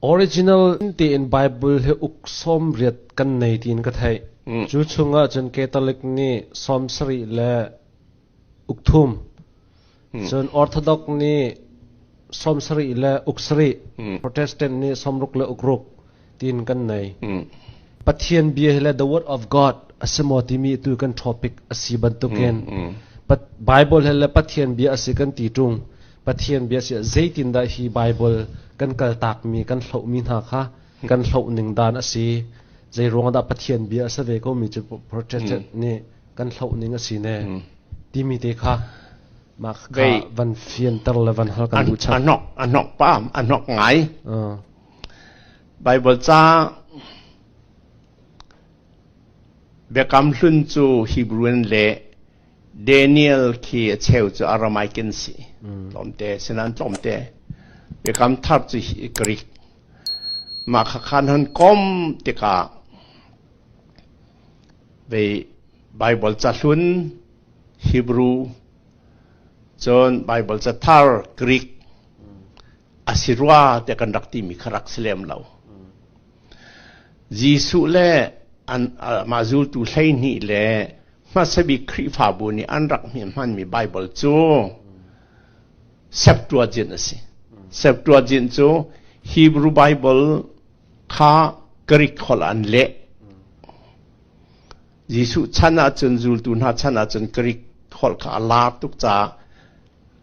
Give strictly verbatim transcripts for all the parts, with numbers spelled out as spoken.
Original in ti in Bible hi uk sawmriat kan nei tiin ka theih. Mm. Cu chungah cun Catholic nih sawmsarih le uk thum. Mm. Cun Orthodox nih sawmsarih le uk sarih. Mm. Protestant nih sawmruk le uk ruk tiin kan nei. Mm. Pathian bia hi le The Word of God a si maw timi tu kan topic a si bantukin, mm, mm, Pat-, Bible hi le Pathian bia a si kan ti ṭung. Pathian bia a si, zeitindah hi Bible kan kaltakmi, kan hlohmi hna kha kan hloh ning dan a si. Zeiruangah dah Pathian bia a si ve komi cu Protestant, mm, nih kan hloh ning a si ne, mm, timi te kha mah kha vei van fianter le van hal kan a, duh chat. A hnok, a hnok pa, a hnok ngai. Ah. Bible ca Biakam Hlun cu Hebrew in le Daniel khi a cheu cu Aramaic in si. Mm. Tlawmte, sinan tlawmte. Biakam Thar cu hi-, Greek. Mah kha khan han kom tikah vei Bible ca hlun Hebrew, cun Bible ca thar Greek a si rua tiah kan rak timi kha rak si lem lo. Jesuh le an, a, mah zultu hleihnih le hmasa bik Khrihfabu nih an rak hmi-, hmanmi Bible cu Septuagint a si. Septuagint cu Hebrew Bible kha Greek holh an leh. Jesuh chan ahcun, zultu hna chan ahcun Greek holh kha a lar tuk caah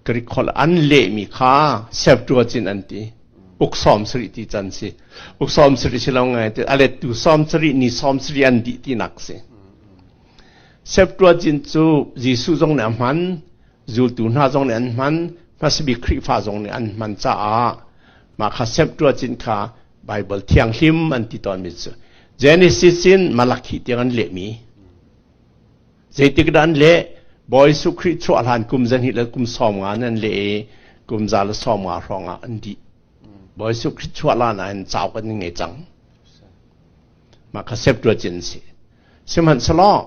Greek holh an lehmi kha Septuagint an ti. Uk sawmsarih ti can si. Uk sawmsarih si lo ngai ti, a lettu sawmsarih, ni sawmsarih an dih tinak si. Septuagint cu Jesuh zong nih a hman, zultu hna zong nih an hman, hmasa bik Khrihfa zong nih an hman caah, mah kha Septuagint kha Bible thianghlim an ti tawnmi cu. Genesis in Malakhi tiang an lehmi. Zeitik dah an leh? Bawi Jesuh Khrih chuah hlan kum zahnih le kum sawmnga in an leh i, kum za le sawmnga hrawngah an dih. Bawi Jesuh Khrih chuah hlan ah hin cau kan ngei cang. Mah kha Septuagint si. Sihmanhsehlaw,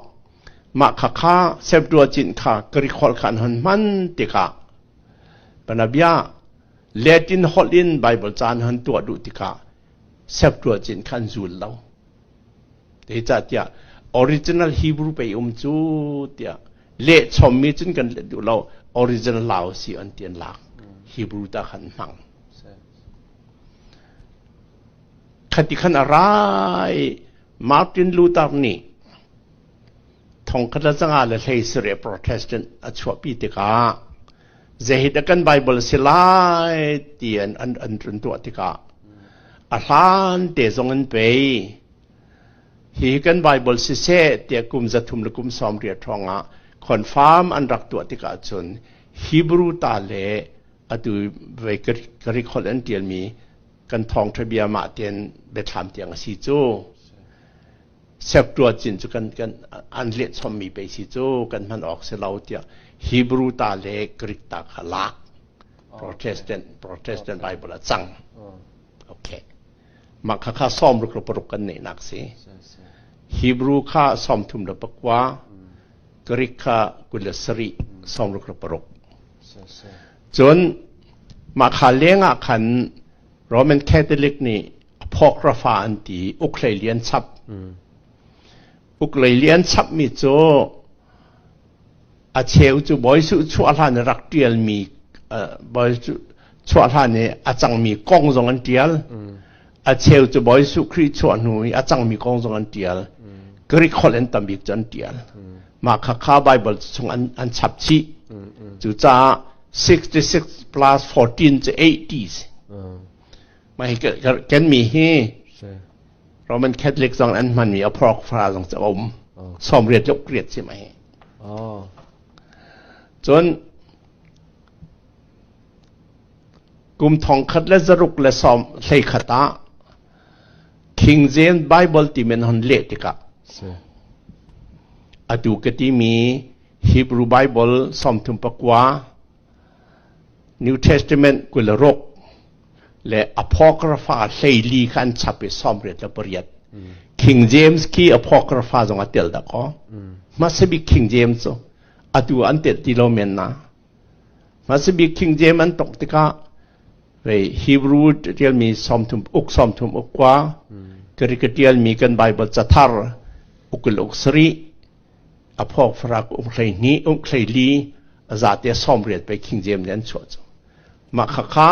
mah kha kha Septuagint kha Greek holh kha an hon hman tikah, Banabia, Latin holh in Bible ca an hon tuah duh tikah, Septuagint kha an zul lo. Zeicahtiah original Hebrew pei um cu tiah leh chommi cun kan let duh lo, original hlau a si an ti an lak. Hebrew ta khan hmang. Khati khan a ra i Martin Luther nih thongkhat le zanga le hleisarih Protestant a chuahpi tikah, zeihit a kan Bible si lai ti an, an, an run tuah tikah, a hlan te zong an pei. Hi hi kan Bible siseh, tiah kum zathum le kum sawmriat hrawngah confirm an rak tuah tikah cun Hebrew ta le atu vei Greek, Greek holh an ṭialmi kan thawngṭha bia mah tein Bethlehem tiang a si cu. Septuagint cu kan, kan an leh chommi pei si cu kan hman awk si lo tiah Hebrew ta le Greek ta kha lak. Oh, Protestant, okay. Protestant, okay. Bible a cang. Oh. Okay. Mah kha kha sawmruk le paruk kan neihnak si. Si, si. Hebrew kha sawmthum le pakua, mm, Greek kha kul le sarih, mm, sawmruk le paruk. Si, si. Cun mah kha lengah khan Roman Catholic nih Apocrypha an ti, uk hleili an chap. Mm. Uk hleili an chapmi cu a cheu cu Bawi Jesuh chuah hlan i rak ṭialmi, aa, Bawi Jesuh chuah hlan i a cangmi kong zong an ṭial. Mm. A cheu cu Bawi Jesuh Khrih chuah hnu i a cangmi kong zong an ṭial. Mm. Greek holh in tam bik cu an ṭial. Mm. Mah kha kha Bible chung an, an chap chih. Mm, mm. Cucaah sixty six plus fourteen cu eighty si. Mm. Mah hi ka, ka, kan mi hi. Si. Roman Catholic zong an hmanmi Apocrypha zong cu a um. Oh. Sawmriat le ukriat si mah hi. Oh. Cun kum thongkhat le zaruk le sawm hleikhat ah King James Bible ti men hon leh tikah, si, atu ka timi Hebrew Bible sawmthum pakua, New Testament kul le ruk le Apocrypha hleili kha an chap i sawmriat le pariat. Mm. King James khi Apocrypha zong a tel dah ko. Mm. Hmasa bik King James cu atu an tel ti lo men na. Hmasa bik King James an tong tikah Vei Hebrew tial mi sawmthum uk sawmthum uk kua, Greek tial mi kan Bible cathar uk le uk sarih, Apocrypha uk hleihnih, uk hleili, a zate sawmriat pei King James nen chuah chu. Mah kha kha,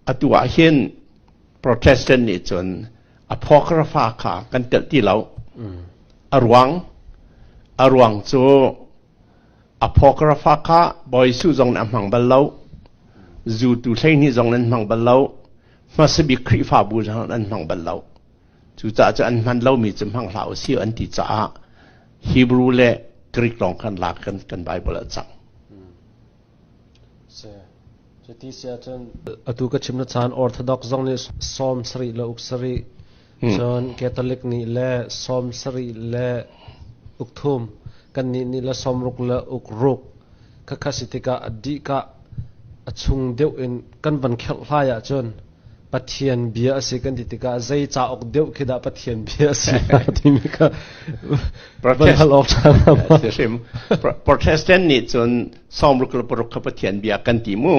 a tuah hin Protestant nih cun Apocrypha kha kan telh ti lo. A ruang, a ruang cu Apocrypha kha Bawisu zong nih a hmang bal lo, Jutu hleihnih zong nih an hmang bal lo, hmasa bik Khrihfabu zong nih an hmang bal lo. Cucaah cun an hman lomi cu hmang hlah u sih an ti caah Hebrew le Greek lawng kan lak kan, kan Bible a cang. Cuti si ahcun atu ka chimna caan Orthodox zong nih sawm sarih le uk sarih, cun Catholic nih le sawm sarih le uk thum, kannih nih le sawm ruk le uk ruk, kha kha si tikah a dih kah a chung deuh in kan van khelh hlai ahcun Pathian bia a si kan ti tikah zei ca awk deuh khi dah Pathian bia a si timi kha van hal awk ṭhan. Protestant nih cun sawm ruk le paruk kha Pathian bia kan ti mu.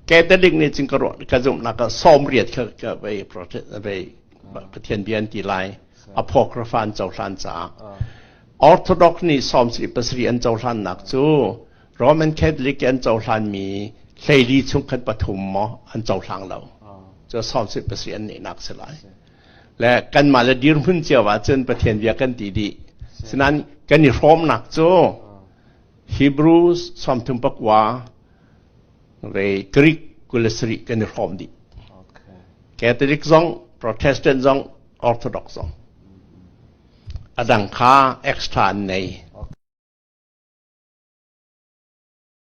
Catholic nih cun ka zumhnak ah sawm riat kha ka vei Pathian bia an ti lai. Apocrypha an cohlan caah Orthodox nih sawm sarih pasarih an cohlannak cu Roman Catholic an cohlanmi hleili chung khan pathum maw an cohlang lo. Cu sawm sarih pasarih an neihnak si lai. Le kanmah le dirhmun cio ah cun Pathian bia kan ti dih. Sinain kan i hrawmnak cu Hebrew sawmthum pakua, vei Greek kul le sarih kan i hrawm dih. Catholic zong, Protestant zong, Orthodox zong. A dang kha extra an nei.